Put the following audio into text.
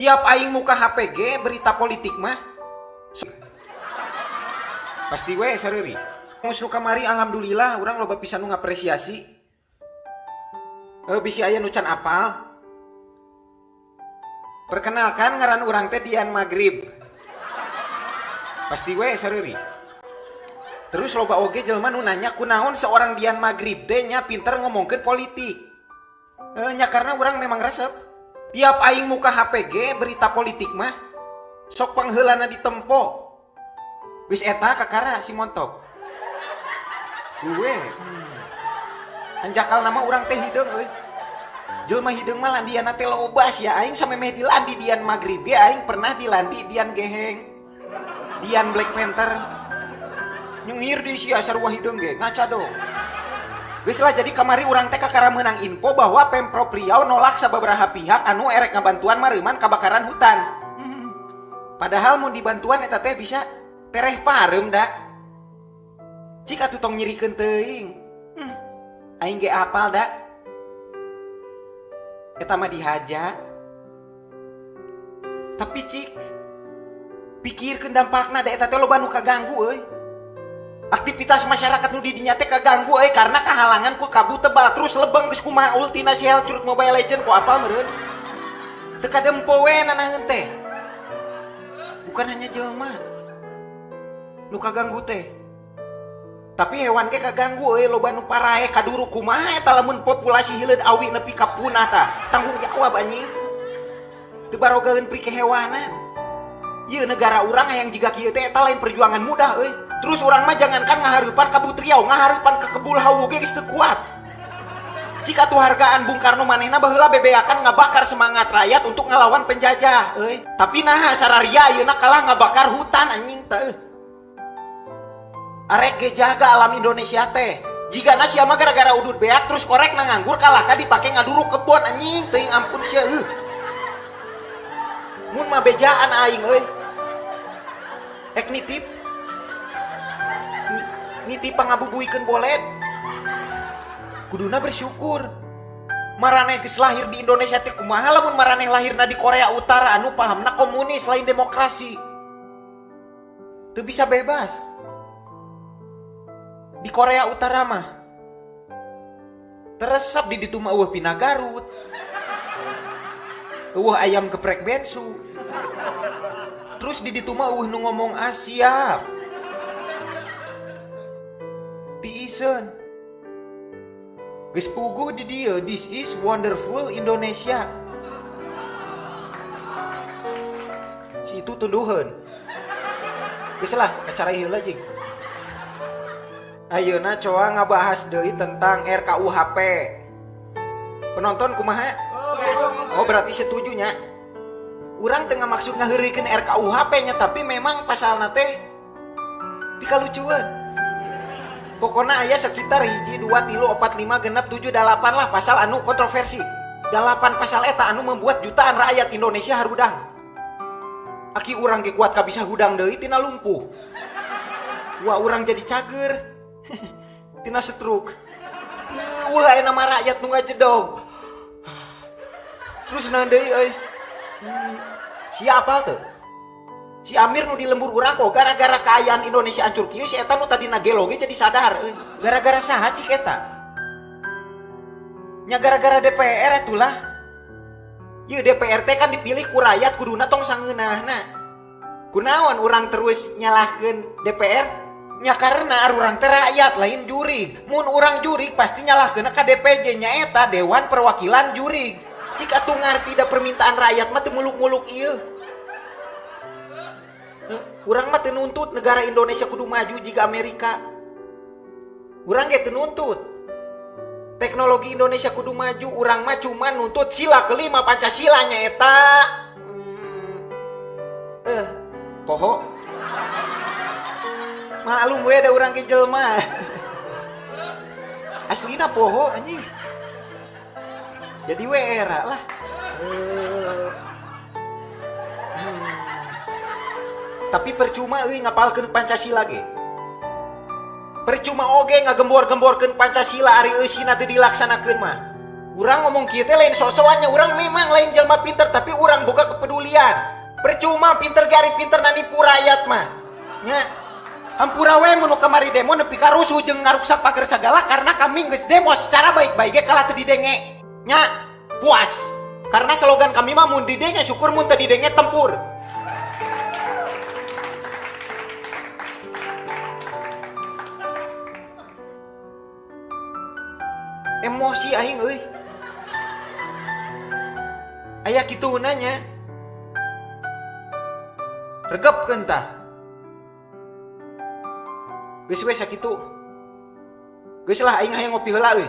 Tiap aing muka HPG berita politik mah pasti we sareri. Geus kamari alhamdulillah urang loba pisan nu ngapresiasi. Bisi aya nu can apal. Perkenalkan ngaran urang teh Dian Maghrib. Pasti we sareri. Terus loba oge jelema nu nanya kunaon seorang Dian Maghrib teh nya pinter ngomongkeun politik. Nya karena urang memang resep. Tiap aing muka HPG berita politik mah sok pangheulana ditempo. Geus eta kakara si montok. Gue anjakal nama urang teh hideung euy. Jelema hideung mah landiana teh loba sia aing samemeh dilandi Dian Maghrib ge aing pernah dilandi Dian Geheng. Dian Black Panther. Nyengir di sia sarua hideung ge ngaca dong. Geus lah jadi kamari urang teh kakara meunang info bahwa Pemprov Riau nolak sababaraha pihak anu erek ngabantuan mareuman kabakaran hutan. Padahal mun dibantuan eta teh bisa tereh pareum da. Cik atuh tong nyirikeun teuing. Aing ge apal da. Eta mah dihaja. Tapi cik pikirkeun dampakna da eta teh loba nu kaganggu euy. Aktivitas masyarakat nu di dinya teh kaganggu euy karena kahalangan ku kabut tebal terus lebeng geus kumaha ultina si Helcurt Mobile Legend ku apal meureun. Teu kadempo we nanaheun teh. Bukan hanya jelema nu kaganggu teh. Tapi hewan ge kaganggu euy loba nu parae kaduru kumaha eta lamun populasi hileud awi nepi ka punah tah. Tanggung jawab anjing. Teu barogaeun pri kehewanan. Ieu negara urang hayang jiga kieu teh eta lain perjuangan mudah euy. Terus urang mah jangankan ngahareupan ka Riau, ngahareupan ka Kebul Hawu ge geus teu kuat. Jika tuh hargaan Bung Karno manehna baheula bebeakan ngabakar semangat rakyat untuk ngalawan penjajah euy. Tapi naha sararia ayeuna kalah ngabakar hutan anjing teh. Arek ge jaga alam Indonesia teh. Jigana sia mah gara-gara udud beak terus korek na nganggur kalah ka dipake ngaduruk kebon anjing teuing ampun sia heuh. Mun mah bejaan aing euy. Ek nitip nitip pangabubuikeun bolet. Kuduna bersyukur. Maraneh geus lahir di Indonesia teh kumaha lamun maraneh lahirna di Korea Utara anu pahamna komunis lain demokrasi. Teu bisa bebas. Di Korea Utara mah teresep di ditu mah eueuh pina Garut. Eueuh ayam geprek bensu. Terus di ditu mah eueuh nu ngomong Asia. Tiiseun. Geus puguh di dieu, this is wonderful Indonesia. Si itu tunduheun. Geus lah kacarai heula jing. Ayeuna coa ngabahas deui tentang RKUHP. Penonton kumaha? Oh berarti setuju nya. Urang teu ngamaksud ngaheureuikeun RKUHP nya tapi memang pasalna teh pikalucueun. Pokona aya sekitar 1, 2, 3, 4, 5, 6, 7, 8 lah pasal anu kontroversi. 8 pasal eta anu membuat jutaan rakyat Indonesia harudang. Aki urang ge kuat kabisa hudang deui tina lumpuh. Wah urang jadi cager. Tina stroke. Wah aya nama rakyat nu ngajedog. Terus naon deui euy? Siapa tuh? Si Amir nu di lembur urang kok gara-gara kaayaan Indonesia hancur kieu si eta nu tadina gelo ge jadi sadar euy. Gara-gara saha cik eta? Nya gara-gara DPR atulah. Ieu DPR teh kan dipilih ku rakyat kuduna tong sangeunahna. Kunaon urang terus nyalahkeun DPR? Nya karena urang teh rakyat lain jurig. Mun urang jurig pasti nyalahkeun ka DPJ nya eta Dewan Perwakilan Jurig. Cik atuh ngarti da permintaan rakyat mah teu muluk-muluk ieu. Urang mah teu nuntut negara Indonesia kudu maju jiga Amerika. Urang ge teu nuntut teknologi Indonesia kudu maju, urang mah cuma nuntut sila kelima Pancasila nya eta. Poho. Maklum we da urang ge jelema. Aslina poho anjing. Jadi we era lah. Tapi percuma euy ngapalkeun Pancasila ge. Percuma oge ngagembor-gemborkeun Pancasila ari eusina teu dilaksanakeun mah. Urang ngomong kieu teh lain sok-sokannya, urang memang lain jelma pinter tapi urang boga kepedulian. Percuma pinter gari pinter na nipu rakyat mah. Nya. Hampura we mun kamari demo nepi ka rusuh jeung ngaruksak pagar sagala karena kami geus demo secara baik-baik ge kalah teu didenge. Nya, puas. Karena slogan kami mah mun didenge syukur, mun teu didenge tempur. Emosi aing euy. Aya kitu nanya. Regepkeun tah. Geus we sakitu. Geus lah aing hayang ngopi heula euy.